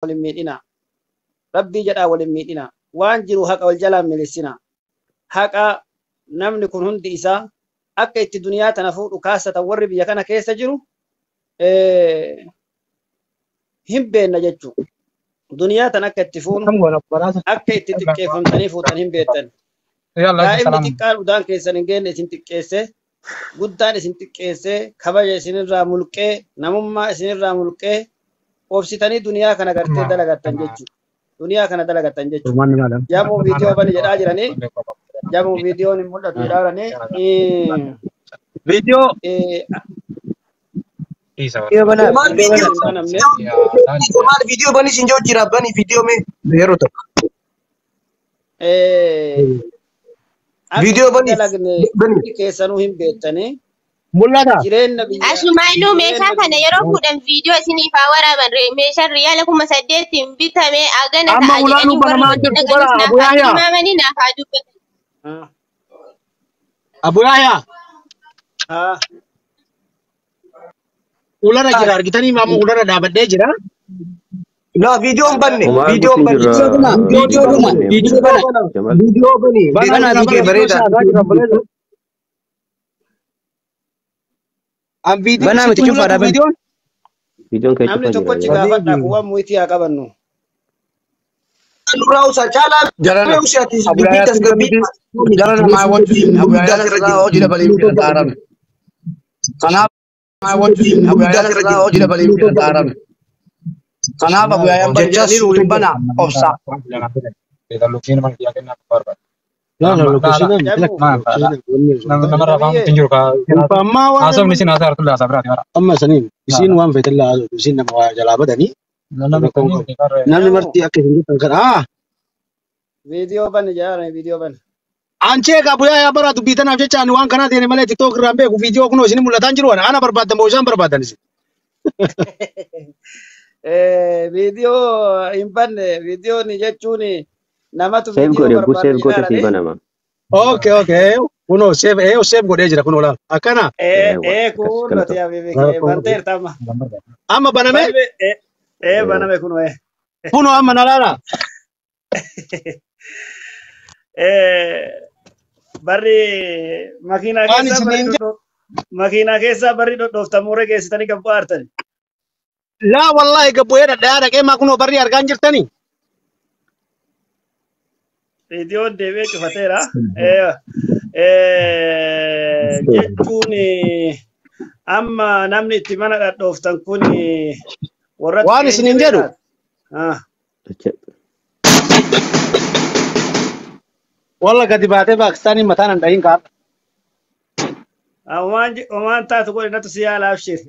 Wal hin miidhinaa. Rabbii jedhaa wal hin miidhinaa. Waan jiru haqa wal jalaan milisinaa. Haqa namni kun hundi isaa akka itti duniyaa tana fuudhu kaasatan warri biyya kana keessa jiru hin beenna jechuudha. Duniyaa tana akka itti fuunu akka itti xiqqeeffamtanii fuutan hin beektan. Daa'imni xiqqaan udaan keessan hin geenne isin xiqqeesse, guddaan isin xiqqeesse, kabaja isinirraa mulqee, namummaa isinirraa mulqee, obsitanii duniyaa kana gartee dalagattan jechuudha. Duniyaa kana dalagattan jechuudha. Jamuu viidiyoo bani jedhaa jiranii, jamuu viidiyoon hin mul'atu jedhaa jiranii. Viidiyoo Maal viidiyoo maal viidiyoo bani sin jiru jira bani viidiyoo mee yeroo tokko. Viidiyoo bani bani keessanuu hin beektanii. Mul'ata. Jireenya biyya. Asumaanuu meeshaa kana yeroo fuudhan viidiyoo isiniif haa waraaban. Meeshaan riyaala 8,000 bitame hagana Amma ta'a ulaanuu jedhanii warri banamaa wajjin jirtu dhaqanis bara naaf Abu haa Yahya. tilmaamanii naaf haa dubbatan. Abu Yahya. Ulara jira argitanii amma ulara dhaabadhee jira. La viidiyoon banne Homaa viidiyoon arguutti banne hin jirra. viidiyoo bana Viidiyoo viidiyoo bana. bana Jamal. viidiyoo bani Bana bana jira viidiyoo bara viidiyoo bareeda. isaa argaa jira obboleessa. An viidiyoo Banaa miti sitti cufaadha mul'atu bani. viidiyoon. Viidiyoon kee Namni cufaa jira. tokkochi gaafadhaa kuwwan muyitii haa qabannu. Nurraa usa caalaa Jarana usi ati Abu dubbii Yahya tasgabbii miti jarana maa wajju Abu guddaa Yahya sirra sirraa jira. hojii dabaliif jedha taarame. Kanaaf maa wajju Abu Guddaa Yahya sirra sirraa jira. hojii dabaliif jedha taarame. Kanaaf Abu Yahya bani Jecha jedhanii suuta hin bana obsa. La la location Jamuu Amma warra amma saniin isiin waan feetan laa isiin nama waa jalaa badanii rakkoon qabu. Namni jamuu marti akka isin jettan kana viidiyoo bani jedhaa viidiyoo bani. Anchee Abu Yahya bara dubbii tanaaf jecha ani waan kanaa deene malee TikTok irraan beeku viidiyoo kunoo isin mul'ataan jiru ana ana barbaaddan moo isaan barbaadan isin. Viidiyoo hin banne viidiyoon jechuun namatu Save viidiyoo godhe yogguu barbaadu save goote jedhaa sii jiranii. banama. Okay okay kunoo save save godhee jira kunoo laal akkana Eewwa akkas Kun nuti galatoom. habibi rakkoon qabu. banteerta amma. Amma baname Baname baname kun kunoo amma na laala. Barri makiinaa Waan keessaa barri isiniin dhodhoo makiinaa keessaa barri dhodhooftamuurra geessitanii gabbu aartani. Laa wallahi gabbu'ee dhadhaa dhaqee maa kunoo barri argaan jirtanii. Viidiyoon deebi'ee cufateera. Jechuun amma namni itti mana dhadhooftan kun warra Waan eenyu isiniin jedhu beekaati? walla gadi baatee Paakistaaniin mataan hin dhahin kaadha. Omaan taatu godhe natu si yaala abshir.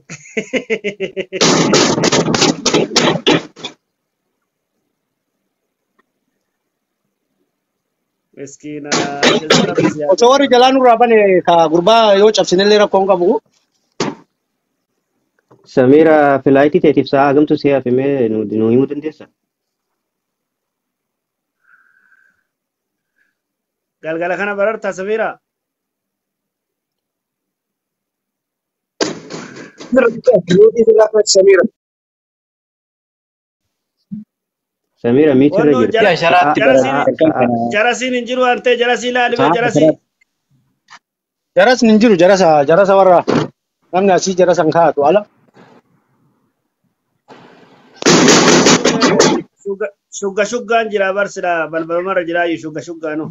Miskiina jazaa rabbi si haa Osoo warri godhu. jalaa nurraa bane ka gurbaa yoo cabsinellee rakkoon qabu. Samiira filaayitii teetiif sa'a hagamtu si hafe mee nu himuu dandeessaa? Galgala kana barartaa Samiira. Samira. Samiira miitirra Wannoo jirti. jara Yaa sharaatti Sa'a jarasiin sa'a bara sa'a jarasiin hin jiru waan ta'e jarasii ilaalime sa'a jarasii. Jarasni hin jiru jarasa jarasa warra namni asii jarasa hin kaa'atu ala. Shugga shuggaan jira barsida balbalumarra jiraayyuu shugga shuggaanu.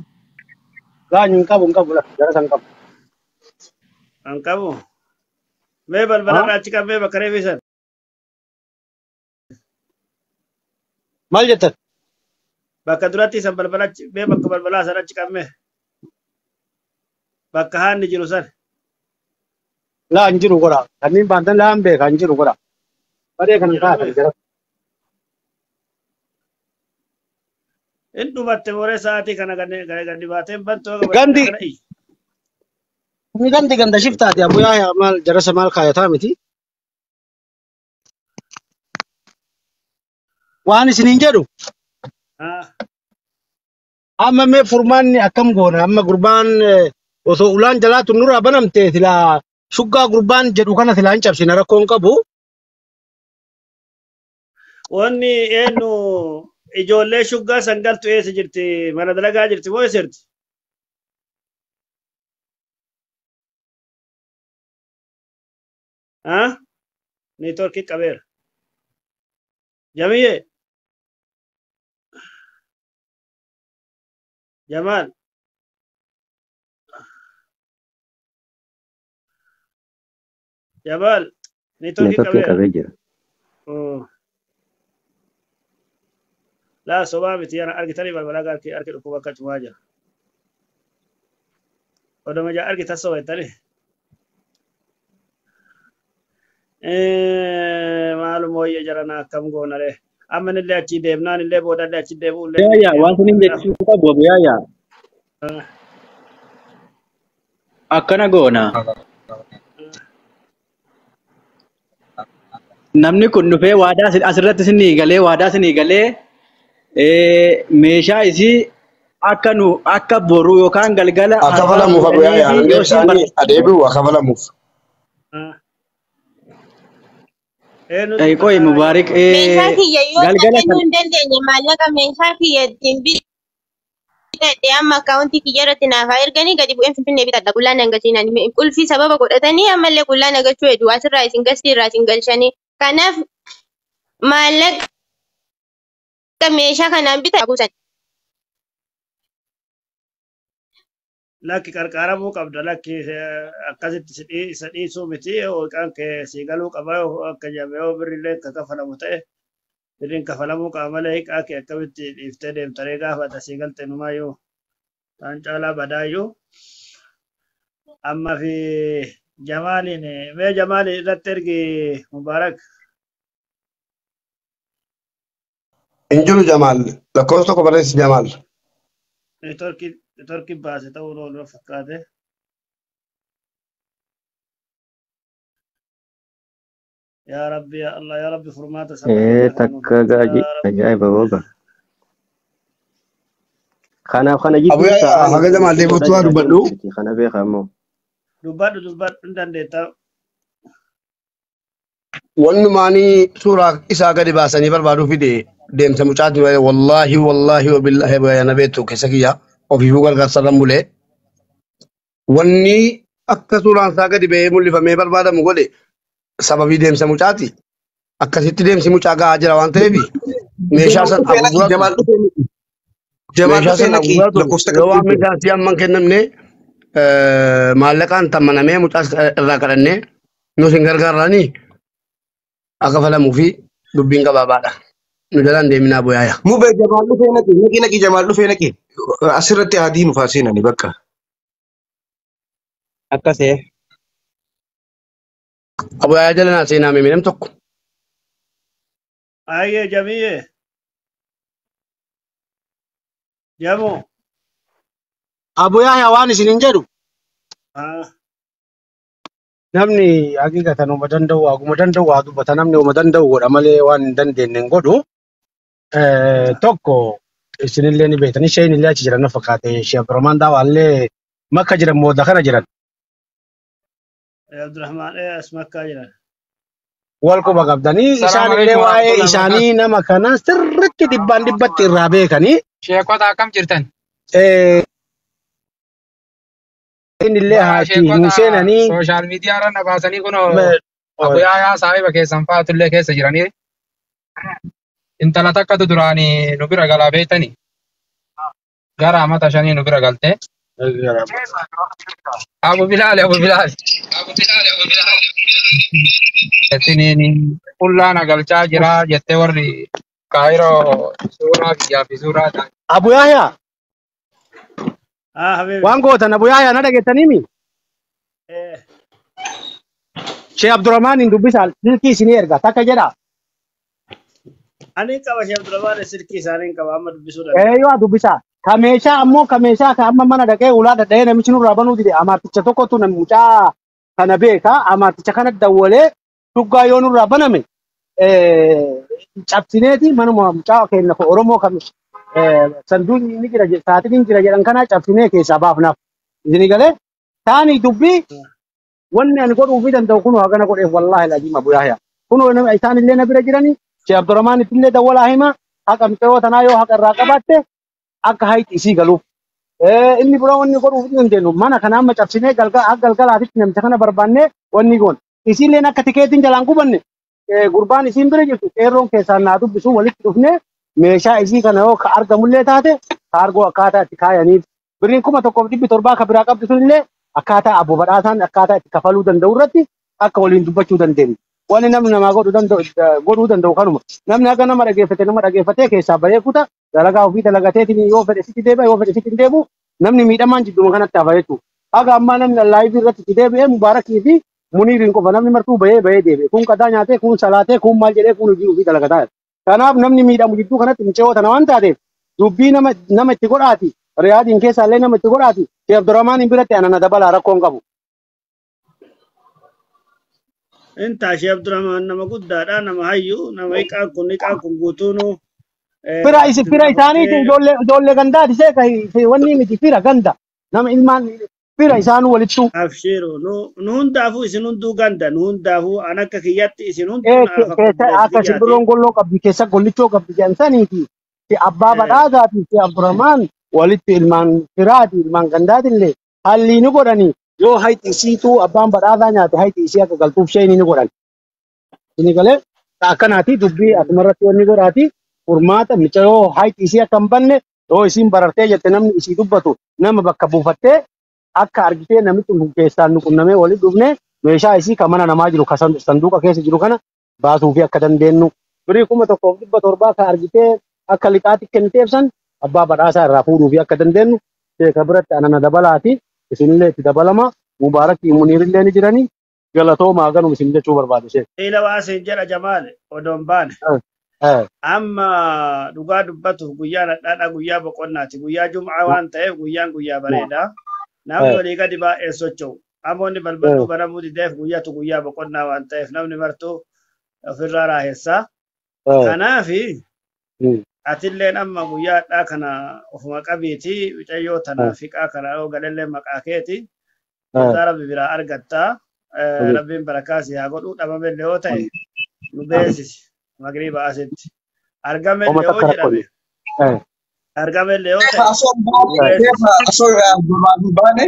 Gaanyu hin qabu hin qabu la jarasa hin qabu. An qabu. Mee balbalarra achi qabee bakka reefisan. Maal jettan? Bakka duratti isan balbala mee bakka balbalaa san achi qabee bakka haanni jiru san. Laa hin jiru godha. Kanneen baantan laa hin beeka hin jiru godha. Baree kan hin kaa'atan Jedhame. jarasa. In dhumatte moree sa'aatii kana gadi baateen bantoo qabatte Gandi akkana iyyi. ni gandi ganda shiftaati Abu Yahya maal jarasa maal kaayataa miti. Waan isiniin jedhu amma mee furmaanni akkam goona amma gurbaan osoo ulaan jalaa tun nurraa banamte silaa shuggaa gurbaan jedhu kana silaa hin cabsina rakkoon qabu. Wanni eenyu ijoollee shuggaa san galtu eessa jirti? Mana dalagaa jirti moo eessa jirti? Ah? Neetworkii qabeera. Jamiyyee. Jamaal. Jamaal. Neetworkii Neetworkiin qabeera. qabee jira. Laa sobaa miti yana argitanii balbalaa harki harki dhukkuba akka cumaa jira. Odoma jaa argitan soba jettanii. Maaluma wayya jarana akkam goonaree. Amma illee achi deemnaan illee boodallee achi deebi'u illee Yaaya waan sinin jechuu qabu abu yaaya akkana goona. Namni kun dhufee waadaa asirratti isinii galee waadaa isinii galee meeshaa isii akka nu akka boru yookaan galgala Akka har'aa falamuuf abu fuudhanii yaaya fi hanga yoo isiin isaanii adeebi'u akka falamuuf. Eenyutu Qoy Mubaarik Meeshaa kiyya yoo galgala kennuu kana hin dandeenye maallaqa meeshaa kiyya ittiin bitadhe amma akkaawuntii kiyya irratti naaf haa erganii gadi bu'een finfinnee bitadha qullaa nan galchiinaan qulfii sababa godhatanii ammallee qullaa na galchuu hedu asirraa isin gastii irraa isin galchanii kanaaf maallaqa meeshaa kanaan bitadha buusan. Lakki qarqaaramuu qabda lakki akkasitti isa dhiisuu miti hooqaan kee sii galuu qaba akka jedhame yoo birrillee akka kafalamu ta'e birriin kafalamuu qaba malee hiqaa kee akkamitti dhiiftee deemtaree gaafata sii galte numaayyuu taan caalaa badaayyuu amma fi Jamaaliin mee Jamaaliin irratti ergi Mubaarak. Hin jiru Jamaal lakkoofsa tokko barreessi Jamaal. Neetworkii baase ta'uu oolu fakkaate. Yaa Rabbi yaa Allah yaa Rabbi furmaata saba keenya kana nuuf Takka yaa Rabbi. ajaa'iba booga. Kanaaf kana Abu jidduu yaaya sa'aan haga Jamaal isin deebi'utti godhaa waa jira dubbadhu. deemu jirti kana beeka ammoo. Dubbadhu dubbadhu hin dandeetta. Wannumaanii suuraa isaa gadi baasanii barbaaduu fide deemsa mucaatti malee wallaahi wallaahi wabillaahi abu yaaya na beektu keessa kiyya ofiifuu gargaarsa irra bulee. Wanni akka suuraan isaa gadi ba'ee mul'ifamee barbaadamu godhe sababii deemsa mucaati. Akkasitti deemsi mucaa gahaa jira waan ta'eef meeshaa Jamaal san dhufee naqi haguugaa Jamaal ture. dhufee naqi. Jamaal Meeshaa dhufee san naqi haguugaa ture. lakkoofsa Yoo waan qabdu. meeshaa si amma hin kennamne maallaqaan tammanamee mucaas irraa kadhannee nus hin gargaarraanii akka falamuu fi dubbiin gabaabaadha. Nu jalaan deeminaa bu'aaya. Mubee Jamaal dhufee naqi naqi naqi Jamaal dhufee naqi. Asirratti adii nuuf haa seenani bakka. Akkasee. Abu'aaya jala naa seenaa mimi nam tokko. Ayyee Jamiyyee. Jamoo. Abu Yahya waan isin hin jedhu namni haqiiqatan uma danda'u haguma danda'u waa dubbata namni uma danda'u godha malee waan hin dandeenye hin godhu. Tokko isinillee ni beektan isheen illee achi jiran na fakkaate Sheekh Abdurrahmaan Daawaallee makka jiran mooda kana jiran. Abdurrahmaan as makkaa jiran. Wal quba qabdanii Salaamu isaan illee alaikum waa'ee warahmatullahi isaanii wabarakatuh. nama kana sirriitti dhibbaan dhibbatti irraa beekanii. Sheekota akkam jirtan? Inni illee Bara haati nu sheekota seenanii sooshaal miidiyaa irra na baasanii kunoo Abuyaayaa saahiba keessan fa'aatu illee keessa jiranii intala takkatu duraanii nu bira galaa beektanii gara amata shanii nu bira galte. Abu Bilaali Abu Bilaali. Isiniin qullaa na galchaa jira jettee warri Kaayiroo suuraa biyyaa fi suuraa ta'an. Abu Yahya Ah habibi. waan gootan Abu Yahya na dhageettaniimi Sheekh Abdurrahmaan hin dubbisaa silkii isinii erga takka jedha. Ani qaba Sheekh Abdurrahmaan silkii isaanii hin qaba amma dubbisuu danda'a. Eeyyuu dubbisaa. Ka meeshaa ammoo ka meeshaa ka amma mana dhaqee ulaa dhadha'ee namichi nurraa banuu dide amaarticha tokkotu nam mucaa kana beeka amaarticha kana dawwalee dhuggaa yoo nurraa baname cabsineeti manuma mucaa keenya ka Oromoo kam sanduuqni ni jira saaxiin jira jedhan kana cabsinee keessaa baafnaaf. Isinii galee taani dubbii wanni ani godhuufii danda'u kunoo hagana godheef wallaahi laziim Abu Yahya. Kunoo isaan illee na bira jiranii Sheekh Abdurrahmaan ittillee dawwalaa hima haqa mucayyoo tanaa yoo haqa irraa qabaatte akka hayti isii galuuf. Inni biraa wanni godhuuf hin dandeenyu mana kana amma cabsinee galgala akka galgalaatitti namicha kana barbaannee wanni goon. Isiilleen akka tikeetiin jalaan gubanne gurbaan isiin bira jirtu qeerroon keessaan naa dubbisu walitti dhufnee meeshaa isii kana yoo ka argamullee taate kaargoo akkaataa itti kaayaniif birriin 1700 ka biraa qabdu sunillee akkaataa abbo badhaasaan akkaataa itti kafaluu danda'u irratti akka waliin dubbachuu dandeenyu. Wanni namni namaa godhuu danda'u kanuma. Namni akka nama dhageeffatee keessaa bahee kuta dalagaa ofii dalagateetiin yoo fedhe sitti deebi'a yoo fedhe sitti hin deebi'u namni miidhamaan jidduma kanatti hafa jechuudha. Haga ammaa namni laayivii irratti itti deebi'ee Mubaarakii fi Muniiriin qofa namni martuu bahee bahee deebi'e. Kun qadaa nyaatee kun salaatee kun maal jedhee kun hojii ofii dalagataa jira. Kanaaf namni miidhamu jidduu kanatti mucayyoo tana waan taateef dubbii nama itti godhaati. Riyaadiin keessaallee nama itti godhaati. Sheekh Abdurrahmaan hin biratti anana dabalaa rakkoo hin qabu. Inta Sheekh Abdurrahmaan nama guddaadha nama hayyuu nama hiqaan kun guutuunu Fira isi fira isaaniiti ijoollee gandaati sheeka wanni miti fira ganda nama ilmaan fira isaanuu walittu. Abshiiru nu hundaafuu isin hunduu ganda nu hundaafuu an akka kiyyatti isin hunduu naaf akka Keessa obboleessi akka kiyyaati. simbirroon golloo qabdi keessa gollichoo qabdi jedhan fi abbaa badhaasaatii fi Abdurrahmaan walitti ilmaan firaati ilmaan gandaatillee hallii ni godhani yoo hayti isiituu abbaan badhaasaa nyaate hayti isii akka galtuuf ishee ni godhan. Inni galee akkanaati dubbii asumarratti wanni godhaati furmaata mucayyoo hayti isii akka hin banne yoo isiin barartee jette namni isii dubbatu nama bakka buufattee akka argitee namichi kun keessaan nu qunnamee walitti dhufne meeshaa isii kan mana namaa jiru kan sanduuqa keessa jiru kana baasuu fi akka dandeenyu birrii 1700 kan argitee akka liqaatti kenniteef san abbaa badhaasaa irraa fuudhuu fi akka dandeenyu sheeka biratti anana dabalaati isinillee itti dabalama Mubaarakii Muniirillee ni jiranii galatoomaa ganuma isin jechuu barbaade sheeka. Ila waa siin jedha Jamaal odoon baane. Amma dhugaa dubbatuuf guyyaan hadhaadha guyyaa boqonnaati guyyaa jum'aa waan ta'eef guyyaan guyyaa bareedaa. Namni walii gadi baay'ee socho'u. Amoonni balbaluu banamuu dideef guyyaatu guyyaa boqonnaa waan ta'eef namni martuu ofirraa raahessaa. Kanaafi atilleen amma guyyaa hadhaa kana ofuma qabiiti mucayyoo tana fiqaa kana yoo galallee maqaa keeti. Gooftaa rabbi biraa argattaa. Rabbiin barakaa si haa godhu dhabamellee yoo ta'e nu beeksisi magriiba asitti. Argamellee yoo jedhame argamellee yoo ta'e nu beeksisi. Osoo hin baane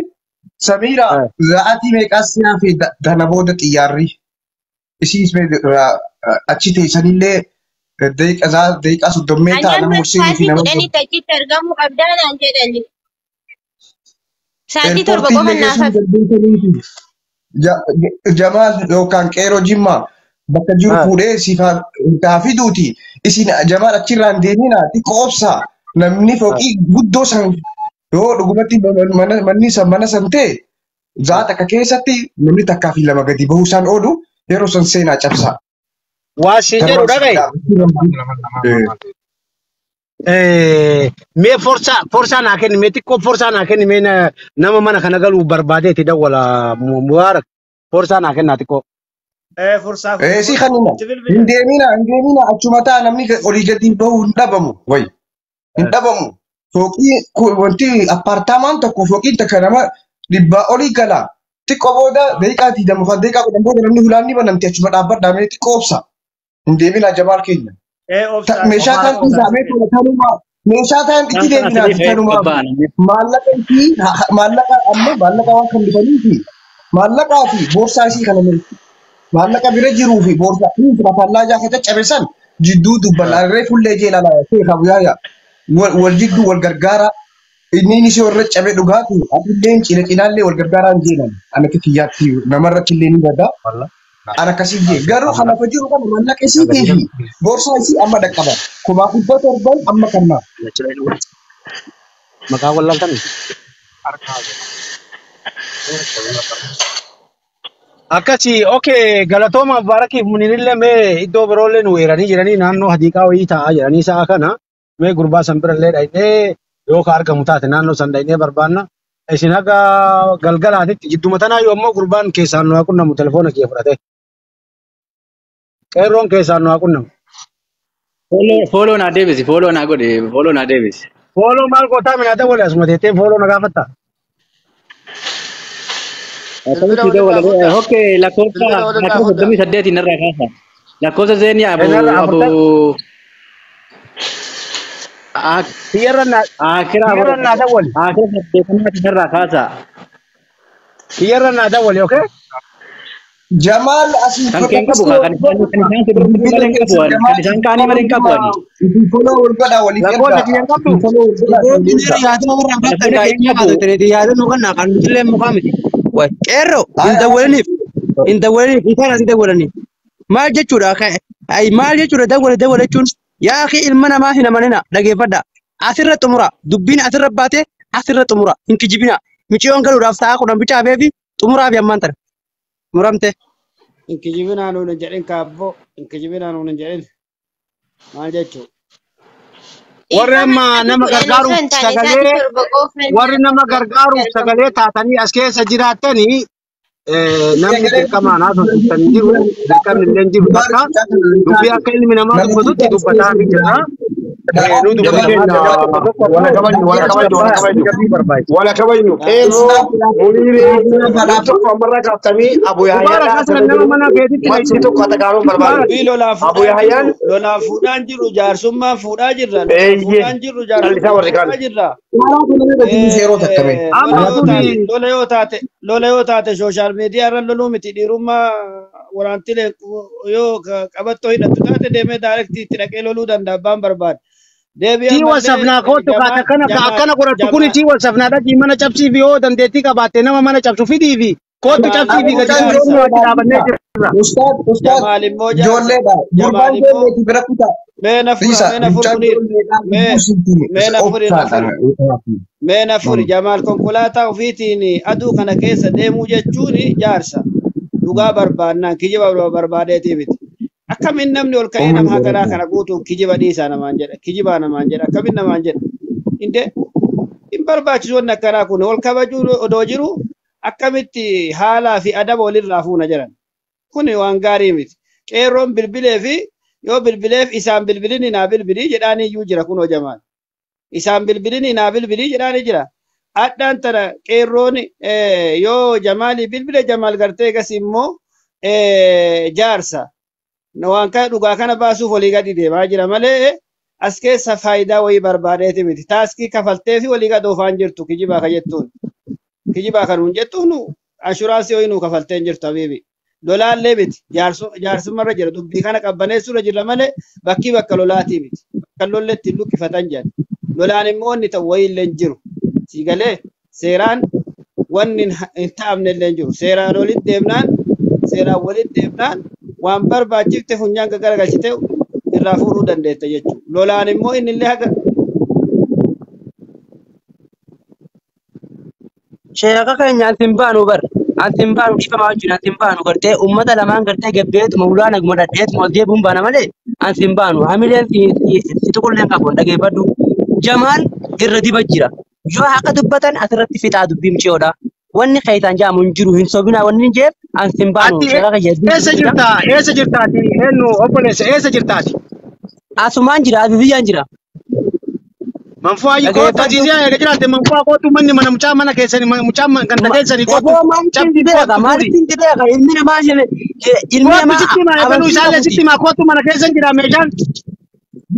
Samiira za'atii meeqas siyaa fi tana booda xiyyaarri isiis achi teessanillee daqiiqaa soddommee Ani ta'a amma nama Hussein fi sa'aatii nama 10tti achitti argamuu qabdaa naan jedhani. Sa'aatii 7 qofa eerpoortiillee naaf geessuu hafe. dandeessaniiti. Jamaal yookaan qeeroo Jimmaa bakka jiru fuudhee siif haa fiduuti. Isin Jamaal achirraa hin deeminaa xiqqoo obsaa. Namni fooqii guddoo san yoo dhugumatti manni san mana san ta'e za'a takka keessatti namni takkaa fi lama gadi bahuu isaan oolu yeroo san seenaa cabsaa. Waa siin jedhu Kanumaan dhaga'i. dhaabbachuu Mee forsaa naa kenni mee xiqqoo forsaa naa kenni mee nama mana kana galuuf barbaadeeti dawwala Mubaarak forsaa naa kennaa xiqqoo. Fursaa Si kanuma itti hin bilbila. deemina hin deemina achuma ta'a namni olii gadi bahu hin dhabamu wayi hin dhabamu. Fooqii wanti appaartaamaan tokko fooqiin takka nama 100 olii gala. Xiqqoo booda daqiiqaa 20 kan daqiiqaa 10 booda namni hulaan ni banamti achuma dhaabbadhaa mee xiqqoo obsa. Hin deemina Jamaal keenya. Obsaa Meeshaa obsaa taan obsaa dhiisaa mee tanuma meeshaa taan itti deebinaati tanuma maallaqa isii maallaqa amma maallaqa waan kan bitanii fi maallaqaa fi boorsaa isii kana maallaqa bira jiruu fi boorsaa fi tallaa jaa caccabe san jidduu dubbannaa irree fullee jee ilaalaa sheekha buyaaya wal jidduu wal gargaara inni isii warra cabe dhugaatu atilleen cina cinaallee wal gargaaraan jeenan ana kiyyaatti namarratti illee ni gada. Ana akkasii jee garuu kan lafa jiru kana maallaqa isiitii fi boorsaa isii amma dhaqqaba 1700 amma kannaa. Maqaa wallaaltanii. Akkasii okay galatooma Mubaarakiif Muniirillee mee iddoo biroollee nu weeranii jiranii naannoo hadiiqaa wayii taa'aa jiranii sa'a kana mee gurbaa san birallee dhaqnee yoo ka argamu taate naannoo san dhaqnee barbaanna. Isin haga galgalaatitti jidduma tanaa yoo ammoo gurbaan keessaan nu haa qunnamu telefoona kiyya fudhatee. Qeerroon keessaan nu haa qunnamu. Fooloo naa deebisi, fooloo naa godhi, fooloo naa deebisi. Fooloo maal gootaa minaa dawwale asuma teettee fooloo na gaafatta. Akkamitti Bilbila walirraa dawwala? fudhaa. Hokkee lakkoofsa Bilbila walirraa lakkoofsa fudhaa. 38 irraa kaasa. Lakkoofsa Zeenii abu Enarra abu afurtam kiyyarra naa akira kiyyarra naa dawwali. akira saddeetama irraa kaasa. Kiyyarra naa dawwali, okay? Jamaal asii Kan keen qabu kan isaan kan isaan malee hin qabu ani kan isaan kaanii malee hin qabu ani. Follow wal godhaa waliif Lakkoofsa ergaa. kiyya hin qabdu. Follow wal godhaa waliif Injineer ergaa. yaaduma warra abbaa Lakkoofsa kan kee hin qabu. haasoftan yaadannoo kana kan nutillee mukaa miti. Way qeerroo hin dawwaliniif hin dawwaliniif isaan as hin dawwalaniif. Maal jechuudha ay maal jechuudha dawwale dawwale jechuun yaa akhi ilma namaa hin amanina dhageeffadha. Asirra xumura dubbiin asirra baate asirra xumura hin kijibina. Miciyoon galuudhaaf sa'a 10 bichaa feefi xumuraaf yammaan tana muramte. Hin kijibinaa nuun hin jedhin kaabboo. Hin kijibinaa nuun hin jedhin. Maal jechuu? Warri Dhiifama amma sa'aatii nama 10 osoo gargaaruuf hin taane sa'aatii sagalee 7 qofaan warri nama gargaaruuf sagalee taatanii as keessa jiraattanii namni dirqamaan haasofsiisan hin jiru, dirqamni illee hin jiru takka dubbii akka ilmi namaa dubbatutti dubbataa ni jira. Nu Jarri dubbatamaa keenya jira tokko tokko wala ammoo kabajnu wala kabajnu wala tasgabbaa'aa kabajnu tasgabbii barbaachisa. wala kabajnu qeerroo muniiree nam tokko ammarraa kaaftanii Abu Mubaarak Yahyaadhaa aslan asirra nama jiru mana keetitti wanti naqxe. tokko atakaanuu barbaadu. Mubaarak Dubbii lolaa Abu fuudhaan Yahyaan jiru. Lolaa fuudhaan jiru jaarsummaan fuudhaa jirra. Lolaa eeyyee fuudhaan jiru callisaa jaarsummaan warri kaan. fuudhaa jirra. Yeroo takka mee. Lola amma yoo kuni taate lola yoo taate lola yoo taate sooshaal miidiyaa irra loluu miti dhiirummaa waraantilee yoo qabattoo hidhattu taate deemee daayirektii itti dhaqee loluu danda'a abbaan barbaade. Deebii tii wal ammallee safnaa kootu kaata jamaal akkana jamaal akkana godhattu kuni jamaal tii wal safnaa dhaqii mana cabsii fi yoo dandeettii qabaatte nama mana cabsu fidii fi kootu jamaal cabsii fi immoo gadi Mucaan dhiisee jaarsa nu achi dhaabannee ijoolleedha. jirra. Ustaad ustaad jamaal immoo jaarsa ijoolleedha. jamaal Gurbaan immoo ijoolleeti bira kutaa. mee na fura Riisa mee na fur mucaan muniir ijoolleedha. mee Dubbuu mee na furi na obsaadha. furi mee na furi jamaal konkolaataa ofiitiin aduu kana keessa deemuu jechuun jaarsa dhugaa barbaannaan kijiba barbaadeetii miti. Akkamiin namni ol ka'ee nama hagaraa kana guutuun kijiba dhiisaa namaan jedha kijibaa namaan jedha akkamiin namaan jedha inde hin barbaachisu wanni akkanaa kun ol kabajuu odoo jiru akkamitti haalaa fi adaba walirraa fuuna jedhan kun waan gaarii miti. Qeerroon bilbilee fi yoo bilbileef isaan bilbilini naa bilbilii jedhaanii iyyuu jira kunoo jamaal. Isaan bilbilini naa bilbilii jedhaanii jira. Adhaan tana qeerroon yoo jamaalii bilbile jamaal gartee gas immoo jaarsa. Waan kana dhugaa kana baasuuf walii gadi deemaa jira malee as keessa faayidaa wayii barbaadeeti miti. Taaskii kafaltee fi walii gad oofaan jirtu kijibaa ka jettuun. Kijibaa kan nuun jettuun nu anshuraansii wayii nuu kafaltee hin jirtu habiibi. Lolaallee miti. Jaarsummarra jira. Dubbii kana qabbaneessuurra jira malee bakkii bakka lolaatii miti. Bakka lolli ittiin luqqifatan jedhan. Lolaan immoo inni ta'u wayii illee hin jiru. Sii galee seeraan wanni hin ta'amne illee hin jiru. Seeraan walitti deemnaan seeraan walitti deemnaan waan barbaachifte funyaan garagalchite irraa fuudhuu dandeetta jechuudha. Lolaan immoo inni illee haga Sheeka keenya anti hin baanu bar. Anti hin baanu dhiifama wajjin anti hin baanu gartee uummata lamaan gartee gabbeetuma ulaa naguma dhadheetuma ol deebi'uun baana malee anti hin baanu. Hamileen si tuqullee hin qabu dhageeffadhu. Jamaal irra diba jira. Yoo haqa dubbatan asirratti fixaa dubbii micee'oodha. Wanni keetaan jaamu hin jiru hin sobinaa wanni hin jeef anti hin baanu. Ati Sheeka keenya eessa jirta? Eessa jirtaati? Eenyu obboleessa eessa jirtaati? Asumaan jira abibiyyaan jira. Manfuu ayi kootu Dhageeffadhu. aziizii eega jiraatte manfuu kootu manni mana mucaa mana keessanii mucaa ganda keessanii kootu Eboo maalitti cabbii hin beeka kootu fuudhi. maalitti hin beeka ilmi namaa ilmi Kootu namaa sitti himaa eegaluu amantii isaallee qabuuti. sitti himaa kootu mana keessan jira meeshaan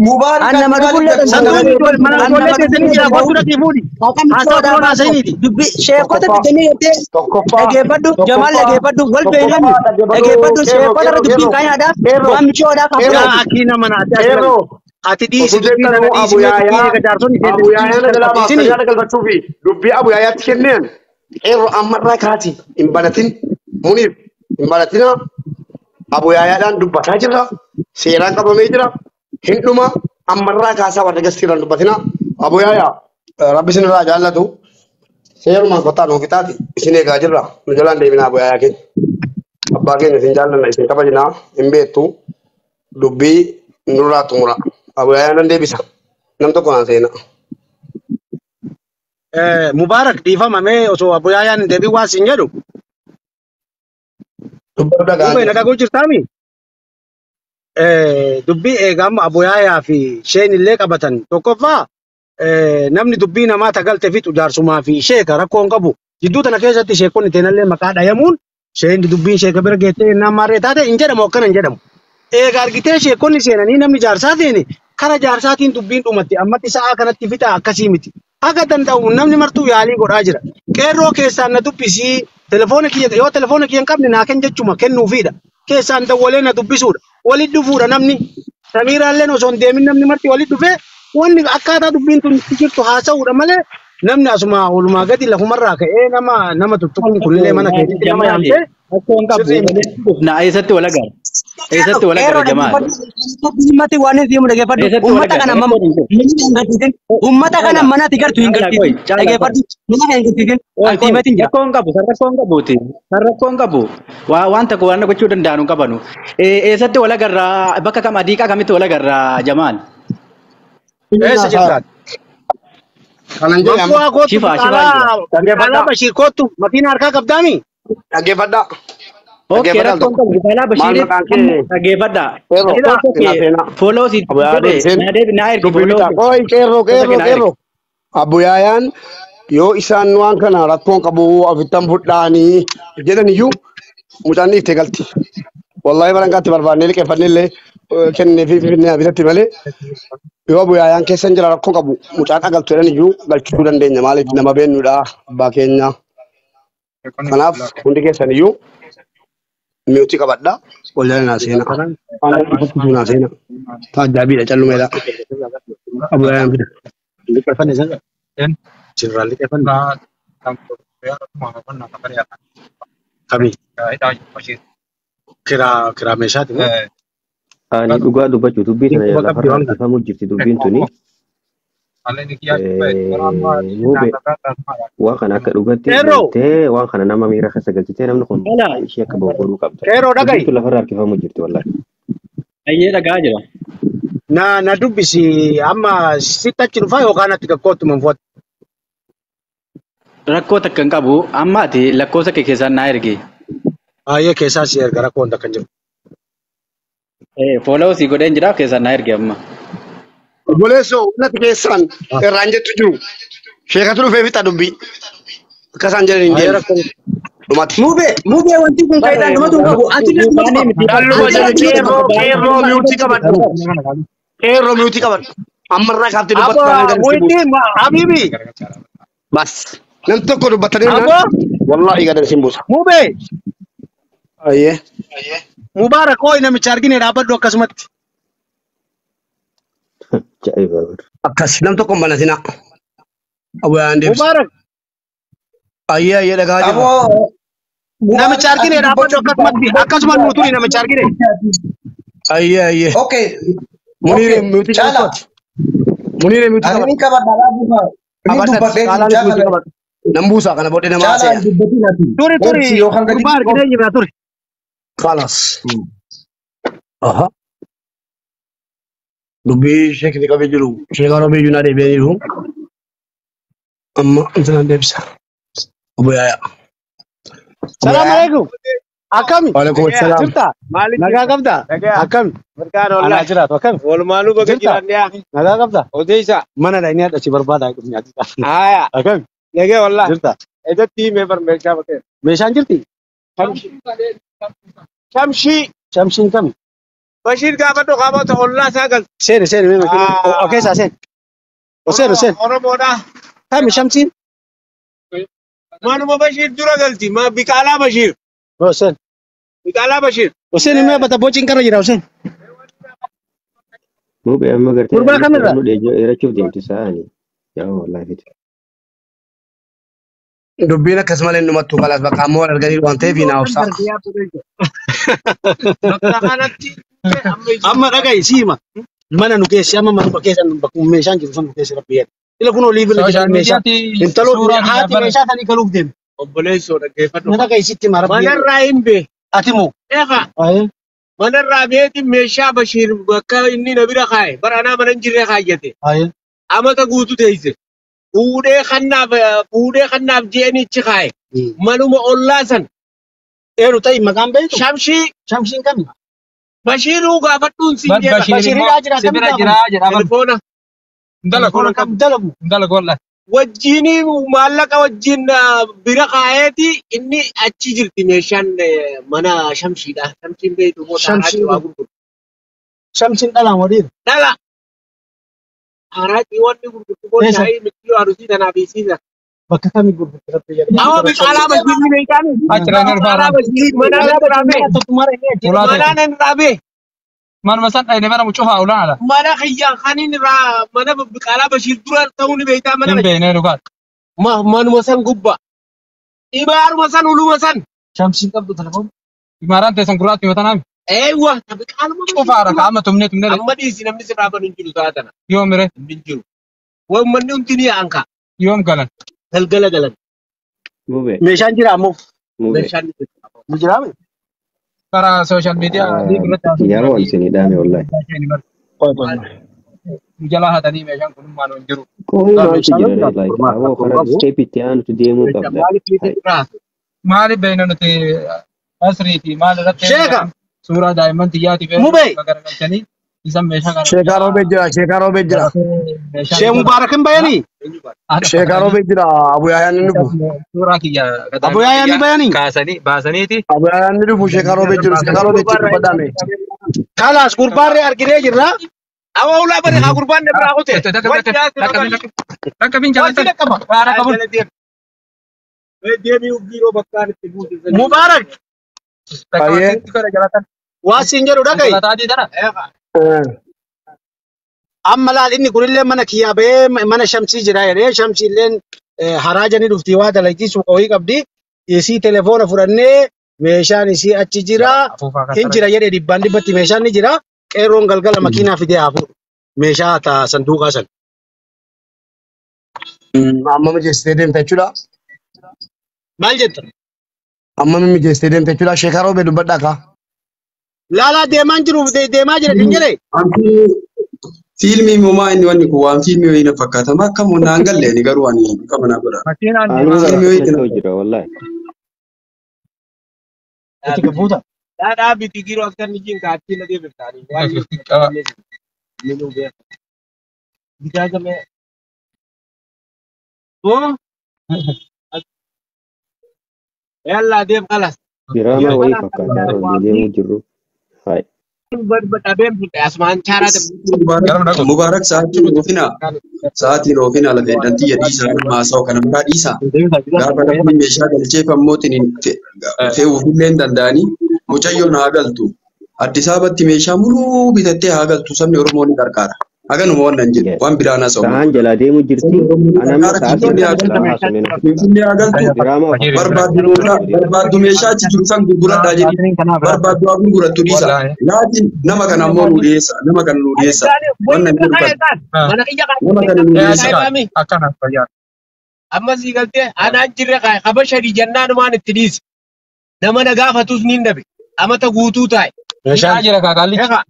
Mubaarak An ati nama maaliif dhugullee danda'u sanduuqni dhaggeeffata? mana an nama ijoollee keessanii dhugullee jira kootu danda'u dhaqii fuudhi. haqa Haasaa michoodhaa biroon baafo haasa'iniiti. dubbi sheekota Tokkoffaa bitanii jettee tokkoffaa dhageeffadhu jamaal tokkoffaa dhageeffadhu wal beeynami tokkoffaa dhaggeeffadhu dhageeffadhu qeerroo sheekota irra qeerroo dubbiin qeerroo kaayinaadhaaf qeerroo waan michoodhaa qeerroo Yaa kaafuraati. akii nama naati aslan. qeerroo Ati dhiisi osoo dubbii tana jettanuu dhiisi Abu mee dubbii Yaayaa eega jaarsonni Abu teessee Yaayaa dhiisi na jalaa salphachiisini. baaftanii haala galfachuu fi dubbii Abu Yaayaatti kenneen qeerroo ammarraa kaati hin baratin muniif hin baratina Abu Yaayaadhaan dubbataa jirra seeraan qabamee jira hin dhuma ammarraa kaasaa warra gastiirraan dubbatina Abu Yaayaa rabbi isin irraa jaallatu seerumaan kottaa nuuf fixaati isin eegaa jirra nu jalaan deemina Abu Yaayaa keenya abbaa keenya isin jaallanna isin kabajnaa hin beektu dubbii nurraa xumura Abu Yaayaa nan deebisa nam tokko naan seena. Mubaarak dhiifama mee osoo Abu Yaayaan hin deebiin waan siin jedhu. Dubbatu dhagaa Duuba jira. na dhaguu jirtaami? Dubbii eegamu Abu Yaayaa fi isheen illee qabatan tokkoffaa namni dubbii namaa tagalte fixu jaarsumaa fi sheeka rakkoo hin qabu. Jidduu tana keessatti sheekonni teenallee maqaa dhayamuun sheen dubbiin sheeka bira geettee innaan maarree taate hin jedhamu akkana hin jedhamu. Eega argitee sheekonni seenanii namni jaarsaa seene kara jaarsaatiin dubbiin dhumatti ammatti sa'aa kanatti fixa akkasii miti. Haga danda'u namni martuu yaalii godhaa jira. Qeerroo keessaan na dubbisii telefoona kiyya yoo telefoona kiyya hin qabne naa kenn jechuma kennuufiidha. Keessaan dawwalee na dubbisuudha. Walitti dhufuudha namni. Samiiraalleen osoo hin deemin namni marti walitti dhufee wanni akkaataa dubbiin tun itti jirtu haasa'uudha malee namni asuma walumaa gadi lafumarraa ka'ee nama nama tuttuquun kunillee mana keessatti nama Jamaali yaamtee rakkoon qabu sirrii miti. walitti dhufna eessatti wal agarra? Eessatti wal agarra Qeerroo Jamaal? dhaggeeffadhu. Himmati waan hin deemu dhaggeeffadhu. Eessatti wal Uummata agarra? kana Rakkoon hin jiru. mana hin garsiisin. Uummata kana Caalaa manatti gartu hin caalaa qoy garsiisin. caalaa qoy. Dhaggeeffadhu. Mana hin garsiisin. Qoy Anti qoy himatiin jira. rakkoon qabu san rakkoon qabuuti san rakkoon qabu waa waan tokko waan gochuu danda'an hin qabanu. Eessatti wal agarra bakka kam adiiqaa kamitti wal agarra Jamaal? Eessa jirtaan? Kanan jedhe amma. Mankuwaa kootu Shifaa shifaan jira. biqaalaa biqaalaa Dhaggeeffadhaa. Bashiir kootu makiina harkaa qabdaami. Dhaggeeffadhaa. Okay Dhaggeeffadhaa al rakkoon tokko. qabu biqaalaa Maal Bashiiritti maqaan amma kee dhaggeeffadhaa. qeerroo Ila Lakkoofsa seenaa kee seenaa. follow si Abu Yaayaan godhe deebiseen naa deebi naa ergi dubbii follow bitaa. kee Qoy qeerroo lakkoofsa kee qeerroo naa ergi. qeerroo. Abu Yaayaan yoo isaan waan kana rakkoon qabu ofittan fudhaanii jedhan iyyuu mucaan dhiiftee galti. Wallaahi barankaatti barbaannee liqeeffannee illee kennee fi finfinnee bitatti malee yoo Abu Yaayaan keessa hin jira rakkoo qabu mucaan agaltu jedhan iyyuu galchuu dandeenya maaliif nama beennuudha abbaa keenya. Kanaaf hundi keessan iyyuu mi'uutii qabadha. Wal jala naa seenaa. Waan nama fakkisu naa seenaa. Taajjaabiidha callumeedha. Abu Yaayaan fida. Liqeeffanne sana. Sirraa liqeeffanne. Kami? Kiraa kiraa meeshaati moo? Ani dhugaa dubbachuu dubbii tana Quba qabdi lafarraa waan kana. harkifamuu jirti dubbiin tuni. Mube waan kana akka dhugatti Qeerroo galtee waan kana nama miira keessa galchitee namni kun Caalaa ishee akka bahu godhuu qabda. qeerroo Dubbiin dhagahi. tun lafarraa harkifamuu jirti wallaahi. ayyee dhagaa jira. Na na dubbisi amma sitti achi dhufaa yookaan ati gakkoottuma hin fuudhu. Rakkoo takka hin qabu amma ati lakkoofsa kee keessaan naa ergi. Baay'ee keessaa si erga rakkoon takka hin jiru. Follow si godheen jira keessaan naa ergi amma. Obboleessoo natti keessaan irraan jettu jiru. Sheekatu dhufee fixa dubbii. Akka isaan jedhan hin Baay'ee deemne. rakkoon. Dhumati. Mube mube wanti kun Bara kaayitaan dhumatu hin qabu. Anti illee dhumatu Duubaanii qaba. miti Calluma Anti illee jedhe dhumatu qeerroo qaba. qeerroo mi'uutii qabadhu. Qeerroo mi'uutii qabadhu. Ammarraa kaaftee Abbo dubbattu taanaan gadi si buusa. Muhyiddin Habibi Bas. Namni tokko dubbatanii Abbo naan wallaahi gadi si buusa. Mube Ayyee. Mubaarak hooyi namicha argine dhaabbadhu akkasumatti. Ajaa'iba. Akkas nam tokko hin banatinaa. Abu Yaayaan deebisa. Mubaarak Ayyee ayyee dhagaa jirra. Aboo namicha Mubaarak argine ati dhaabbadhu dubbachuu akkasumatti akkasuma nuu turi namicha argine. Ayyee ayyee. Okay. Muniire Okay. mi'uutii Caalaa. qabadhu. Muniire mi'uutii Ani qabadhu. ni qabadha dhaabufa. Ni Qabadhu. dubbadhee Caalaanis mucaa mi'uutii kana. qabadhu. Nan buusaa kana booddee nama Caalaa haasa'e. hin dubbatin ati. Turi turi Obsi yookaan gadi gurbaa arginee jirra turi. Khalas. Aha. Dubbii sheekni qabee jiru. Sheekaa roobee jiru naa deebi'ee jiru. Amma intalaan deebisa. Obbo Yaayaa. Obbo Salaam Yaayaa. alaikum. Akkami? Waalaikum Nagaya. salaam. Jirta? Maaliif Nagaa jirta? qabda? Nagaya. Akkami? Mirgaan Anaa wallahi. jiraatu akkami? Walumaanuu baga Jirta? jiraanne yaa. Nagaa qabda? Odeessa. Mana dhaqnee hadha si barbaada dhufni ati. Haaya. Akkami? Nagaya wallahi. Jirta? Edatti himee bar meeshaa bakka. Meeshaan jirti? Shamshii. Shamshii. Shamshiin kami? Bashiir gaafadhu qaamota ollaa isaa galtu. Seeni seeni mee makiina. O keessaa seeni. O seeni seeni. Oromoodha. Kami shamsiin? Manuma Bashiir dura galti. Ma Biqaalaa Bashiir. O seeni. Biqaalaa Bashiir. O seeni mee bata bociin karra jira o seeni. Mube amma gartee Gurbaa amma kamirra? filannoo dheerachuuf deemti sa'aani. Yaa wallaahi fiti. Dubbiin akkas malee hin dhumattu kalaas bakka ammoo wal arganii waan ta'eef naa obsaa. Bakka kanatti amma Amma dhaga'i siima. Mana nu geessi amma manuma keessa nu bakkuma meeshaan jiru sun nu geessi rabbi jedhe. Ila kun olii bira Sooshaal jiran meeshaa. miidiyaatti Intaloo suuraa kiyya haati bara meeshaa sanii galuuf deeme. Obboleessoo dhaggeeffadhu. Na dhaga'i sitti hima rabbi jedhe. Manarraa hin bee. Ati moo? Eegaa. Manarraa beeti meeshaa Bashiir bakka inni na bira kaa'e bara anaa mana hin jirre kaayyate. Amata guutuu teessise. Fuudhee kannaaf fuudhee kannaaf je'anichi kaa'e. Manuma ollaa san. Eeru ta'i maqaan beektu? Shamshii. Shamshiin kami? Bashiiruu gaafadhuun siin Bar jedha. Bashiir immoo Bashiiridhaa jira, Si bira akkamitti jira gaafatu? jedha. Telefoona. Telefoona kam dalagu? Wajjin maallaqa wajjin bira kaa'eeti inni achi jirti meeshaan mana shamshiidha. Shamshiin beektu immoo Shamshiin taa'aa waa gurguru. Shamsiin dhalaan waliin. Dhala. Haraatii wanni gurgurtu kun Eessa? shaayii miti arusii tanaaf isiisa. Bakka kamii gurgurtu rabbi jedhee. Awa biqilaa bashiirri beekaani. Achiraan Biqilaa bashiirri manaan irraa bee. Manaan irraa bee. Manuma san dhayne mana cufaa ulaala. Mana kiyyaan kaniin irraa mana biqilaa bashiir dura ta'uu ni beektaa mana Hin beeknee dhugaadha. Manuma san gubbaa. Ibaaruma san uluma san. Shamsiin qabdu telefoon. Imaaraan teessan gurraatti yoo tanaami. Eewwa biqiluma Cufaadha ka amma tumnee tumnee. Amma dhiisi namni sirraa banu hin jiru taatana. Yoom mire? Hin jiru. Uummanni hundi ni yaa'an kaa. Yoom galan? Galgala galan. Mube. Meeshaan jira ammoo. Mube. Meeshaan ni jira. Ni jiraame? Karaa sooshaal miidiyaa irratti Yeroo isin hidhaame wallahi. Jalaa hatanii meeshaan kun maal hin jiru. Qo'ii maaltu jira like aboo karaa step itti aanutu deemuu qabda. Maaliif beekna nuti asrii fi maal irratti Sheeka! suuraa daa'imman xiyyaatiif Mube! garagalchanii isan meeshaa kana Sheekaa roobee jira. Sheekaa roobee jira. Shee Mubaarakin bayanii? Sheekaa roobee jira. Abuyaayaan ni dhufu. Suuraa kiyya Abu Yaayaan ni bayanii? kaasanii baasaniiti. Abuyaayaan ni dhufu. Sheekaa roobee jiru. Sheekaa roobee itti dubbadhaame. Kalaas gurbaarree arginee jirra. Awa ulaa bari haa gurbaan na biraa kute. Rakka fincaanii dhaqqaba. Baara qabu. Deemii biiroo bakkaan itti buute. Mubaarak Baay'ee. waa siin jedhu dhaga'i. Amma laal inni kunillee mana kiyyaa bahee mana shamsii jira jedhee shamsiilleen haraaja ni dhufti waa dalagdii suuqa wayii qabdi. Isii telefoona fudhannee meeshaan isii achi jira. Hin jira jedhee dhibbaan dhibbatti meeshaan ni jira. Qeerroon galgala makiinaa fidee haa fuudhu. Meeshaa ta sanduuqaa san. Amma mijeessitee deemte jechuudha. Maal jetta? Amma mijeessitee deemte jechuudha. Sheekaa roobee dubbadhaa kaa. Laalaa deemaan jiruuf deemaa jira hin jedhee. Fiilmii moomaa inni wanni kun waan fiilmii wayii na fakkaata. Amma akkam naan galle ani garuu ani duuka manaa godha. Anuu Fiilmii wayii rakkoo jira wallahi. Itti gafuuta. Dhaadhaa biti giroo akka inni jiin kaachii na deebiftaanii. Minuu beeka. Bitaa gamee. Oo. Yallaa deem kalas. Diraamaa wayii fakkaata yeroo deemuu jirru. Hai. Dhabeen fuudhe asumaan chaaraa Mubaarak sa'aatiin oofinaa. Sa'aatiin oofinaa lafa heddan xiyya dhiisaa nama haasa'u kana maraa dhiisaa. Gaafa namni meeshaa galcheef ammoo fe'uufillee hin danda'anii mucayyoon haa galtu. Addis Ababatti meeshaa muluu bitattee haa galtu sabni Oromoo ni qarqaara. Haganuma wannan jedhu waan biraan haasa'u. Sa'aan jalaa deemuu jirti. Anamma sa'aatii Finfinnee haa jalaa galtu. haasofne na Finfinnee haa galtu. Diraamaa Barbaaddu meeshaa achi jiru san gurguradhaa jedhi. Barbaaddu haa gurgurattu dhiisa. Laatiin nama kana ammoo nu dhiyeessa. Nama kana nu dhiyeessa. Wannan jedhu kana. Mana kiyya Nama kana nu dhiyeessa. Akkana fayyaa. Amma sii galtee anaan jirre kaa'e kaba shadii jennaan maan itti dhiise. Nama na gaafatus ni dhabe. Amata guutuu taa'e. Hidhaa jira kaakaallichi.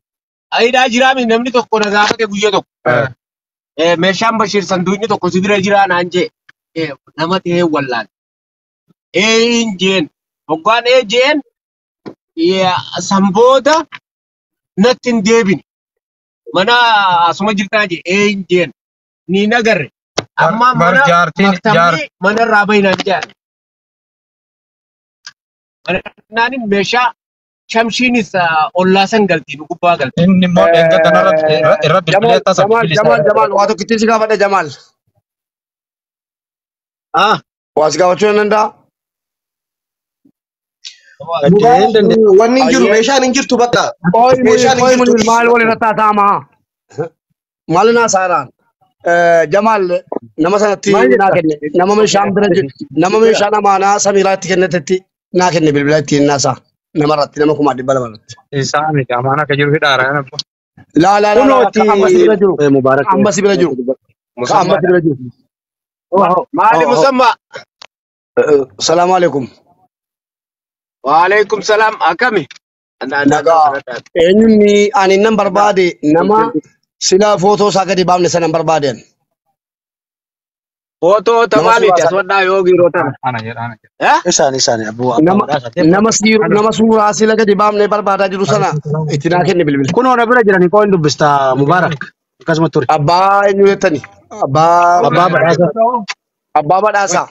Hidhaa jiraami namni tokko na gaafate guyya tokko. Meeshaan Bashiir sanduuqni tokko si bira jiraa naan jee. Nama ta'ee wallaale. Ee jeen. Hoggaan ee jeen sanbooda natti hin deebine. Mana asuma jirtaa jee ee jeen. Ni nagarre. Amma mana maktabni manarraa bahinaan jedhan. Manaanin meeshaa shamshiinis ollaa san galti nu gubbaa galti. Inni immoo eeggatan irra bilbilee tasa Jamaal Jamaal Jamaal waa tokkittiin si gaafadha Jamaal. Waa si gaafachuu nan danda'a? Wanni hin jiru meeshaan hin jirtu bakka. Meeshaan hin jirtu. Maal wal irratti haasa'ama? Maal naa saaraan? Jamaal nama sanatti naa kenne nama meeshaan bira jiru nama meeshaan amaanaa Samiiraatti kennetetti naa kenne bilbila ittiin naasaa namarratti nama 200,000 irratti. Isaa miti amaana akka jiru hidhaara. Laa laa laa laa amma si bira jiru amma si bira jiru amma si bira jiru. Maali musammaa? Salaamu alaikum. Waalaikum salaam akkami? Nagaa eenyuun ani nan barbaade nama sila footoo isaa gadi baafne sana hin barbaadeen. Footoo tamaamiti aswadhaa yoo giiroo tana. Ana jedha ana jedha. Isaan isaan abbuu Nama nama suuraa sila gadi baafne barbaadaa jiru sana itti naa kenne bilbila. Kunoo na bira jiranii qo'in dubbista Mubaarak akkasuma ture. Abbaa eenyu jettani? Abbaa Abbaa badhaasaa. Abbaa badhaasaa.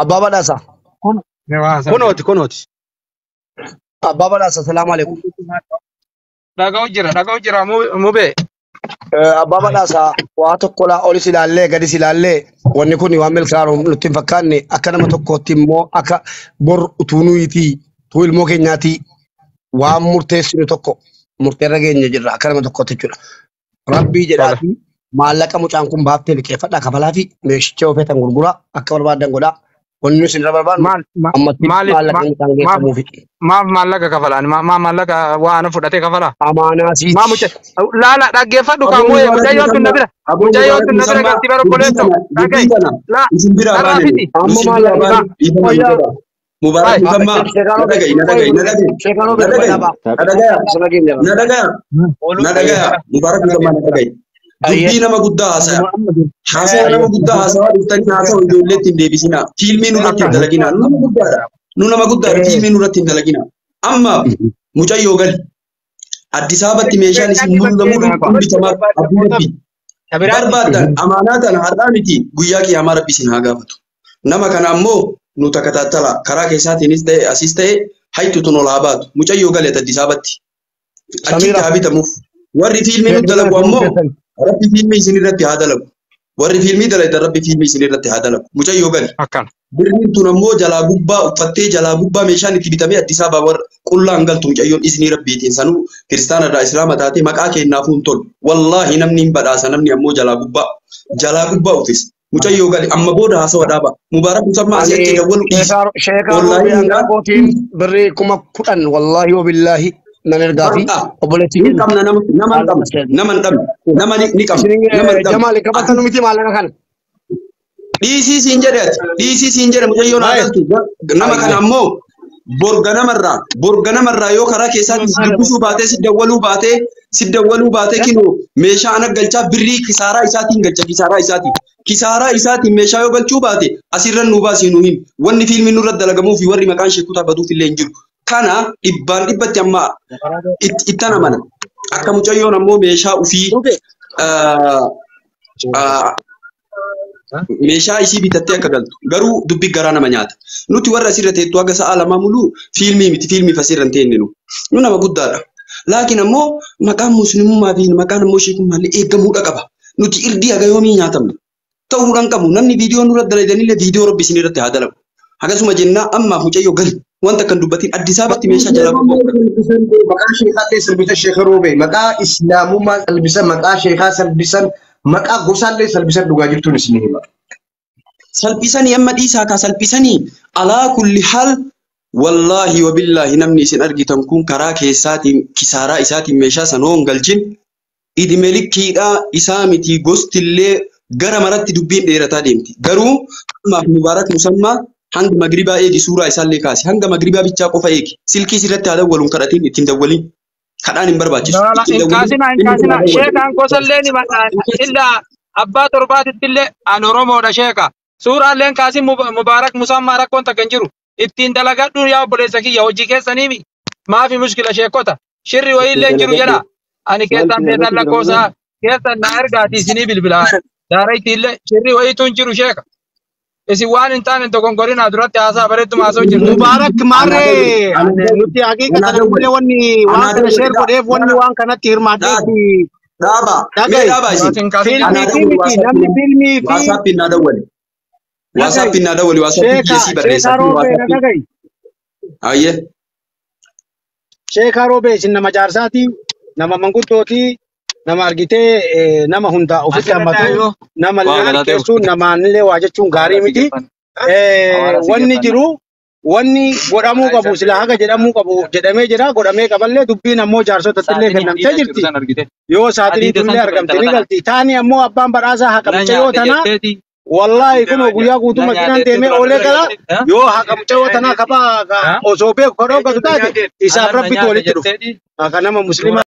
Abbaa badhaasaa. Kunooti kunooti. Abbaa badhaasaa salaamu alaikum. Dhaga'u jira dhaga'u jira mubee. Abbaa badhaasaa waa tokko laa olis ilaallee gadis ilaallee wanni kun waan milkaa'u nutti hin fakkaanne akka nama tokkootti immoo akka bor utuu nuyitii utuu ilmoo keenyaatii waan murteessinu tokko murteerra geenye jirra akka nama tokkootti jechuudha. Rabbii jedhaatii maallaqa mucaan kun baaftee liqeeffadhaa kafalaa fi meeshicha yoo feetan gurguraa akka barbaadan godhaa. Wanni nuti isin irra barbaannu ammatti maallaqa mucaan geeffamuufi. Maaf maallaqa kafalaan maa maallaqa waa ana fudhatee kafalaa. Amaanaa siiti. Maa mucaa laala dhaggeeffadhu kaa mu'ee mucayyoon tun na bira mucayyoon tun na bira galti bara obboleesso dhaga'i laa karraa fiti. Amma maallaqa Mubarak Musammaa na dhaga'i na dhaga'i na dhaga'i na dhaga'i na dhagaya na dhagaya Mubarak Musammaa na dhaga'i. Dubbii nama guddaa haasaya. Haasaya nama guddaa haasawaa dhuftanii haasawa ijoolleetti hin deebisinaa. Fiilmii nurratti hin dalaginaa. Nu nama guddaadha. Nu nama guddaadha. Fiilmii nurratti hin dalaginaa. Amma mucayyoo gali. Addis Ababatti meeshaan isin mulu kun bitamaa abdii rabbi. Barbaaddan amaanaa tana har'aa miti guyyaa qiyaamaa rabbi isin haa gaafatu. Nama kana ammoo nu takataattala karaa keessaatiinis ta'e asiis ta'e haytu tun ol haa baatu. Mucayyoo gali Addis Ababatti. Achitti haa bitamuuf. Warri fiilmii nu dalagu ammoo Rabbi fiilmii isin irratti haa dalagu. Warri fiilmii dalagan rabbi fiilmii isin irratti haa dalagu. Mucayyoo gali. Birriin tun ammoo jalaa gubbaa uffattee jalaa gubbaa meeshaan itti bitamee Addis Ababaa warra qullaan galtu mucayyoon isinii rabbiitiin sanuu kiristaana irraa islaama taatee maqaa kennaafuu hin tolu. Wallaahi namni hin badhaasa namni ammoo jalaa gubbaa jalaa gubbaa uffisa. Mucayyoo gali amma booda haasawa dhaaba. Mubaarak Musammaa asii achi dawwalu dhiisi. Sheekaa Roobii birrii 10,000 wallaahi wabillaahi nan ergaa fi obboleettii Ni qabna nama nama hin qabne nama hin qabne nama ni qabna nama hin qabne. Jamaal qabatan miti maallaqa kana. Dhiisii siin jedhe ati dhiisii siin jedhe mucayyoon haa galtu nama kana ammoo borga namarraa yoo karaa keessaatiin si dubbisuu baatee si dawwaluu baatee si dawwaluu baatee kinoo meeshaa ana galchaa birrii kisaaraa isaatiin galcha kisaaraa isaatiin meeshaa yoo galchuu baate asirra nu baasii nu himi wanni fiilmiin nurra dalagamuu fi warri maqaan sheekutaa baduuf illee hin jiru. Kana dhibbaan dhibbatti amma ittan amana. Akka mucayyoon ammoo meeshaa ofii meeshaa isii bitattee akka galtu. Garuu dubbi garaa nama nyaata. Nuti warra asirra teettu haga sa'a lamaa muluu fiilmii miti fiilmiif asirra hin teenne nu. Nu nama guddaadha. Laakiin ammoo maqaan muslimummaa fi maqaan ammoo sheekummaallee eeggamuudha qaba. Nuti irdii haga yoomii nyaatamna. Ta'uudhaan qabu namni viidiyoo nurra dalaganillee viidiyoo rabbi isin irratti haa dalagu. Akkasuma jennaa ammaaf mucayyoo gali. Wanta kan dubbatiin Addis Ababatti meeshaa jalaa Maqaa sheekaallee salbisan sheeka roobee maqaa islaamummaa salbisan maqaa sheekaa salbisan maqaa gosaallee salbisan dhugaa jirtuun isin hima. Salphisanii amma dhiisaa kaa salphisanii alaa kulli haal wallaahi wabillaahi namni isin argitan kun karaa keessaatiin kisaaraa isaatiin meeshaa sana hoo hin galchin idime likkiidhaa isaa miti gostillee gara maratti dubbiin dheerataa deemti. Garuu ammaaf Mubaarak Musammaa hanga magribaa eegi suuraa isaallee kaasi hanga magribaa bichaa qofa eegi silkii sirratti haa dawwaluun kadhatiin ittiin dawwaliin kadhaan hin barbaachisu. Hin kaasina hin kaasina sheekaan gosallee ni illaa abbaa torbaatitti illee an Oromoodha sheeka suuraalleen kaasin Mubaarak Musammaa rakkoon takka hin jiru ittiin dalagadhu yaa obboleessa kiyya hojii keessaniimi maafi mushkila sheekota shirri wayiillee hin jiru jedha ani keessan feetan lakkoofsa keessan na ergaati isinii bilbilaa daaraytii illee shirri wayiitu hin jiru sheeka. Isin waan hin taane dogongorinaa duratti haasaa bareedduma haasoo jirtu. Mubaarak maarree nuti haqiiqatan illee wanni waan kana sheer godheef wanni waan kanatti hirmaadheef Dhaaba. Mee dhaaba isin. Fiilmii fi miti namni fiilmii fi. Waasaappiin naa dawwali. Waasaappiin naa dawwali waasaappiin kiyyasii barreessa. Sheekaa Roobee na dhaga'i. Ayyee. Sheekaa Roobee isin nama jaarsaati nama manguddooti nama argitee nama hunda ofitti hammatu nama illee xiqqeessuun namaanillee waa jechuun gaarii miti. Wanni jiru wanni godhamuu qabu sila haga jedhamuu qabu jedhamee jira godhamee qaballee dubbiin ammoo jaarsotatti illee kennamtee jirti. Yoo saaxilii tullee argamte ni galti. Taani ammoo abbaan badhaasaa haqa mucayyoo tanaa wallaahi kun guyyaa guutuu makiinaan deemee oolee gala yoo haqa mucayyoo tanaa kaphaa osoo beeku kadhoo gatu taate isaaf rabbitu walitti dhufa. Akka nama musliimaa.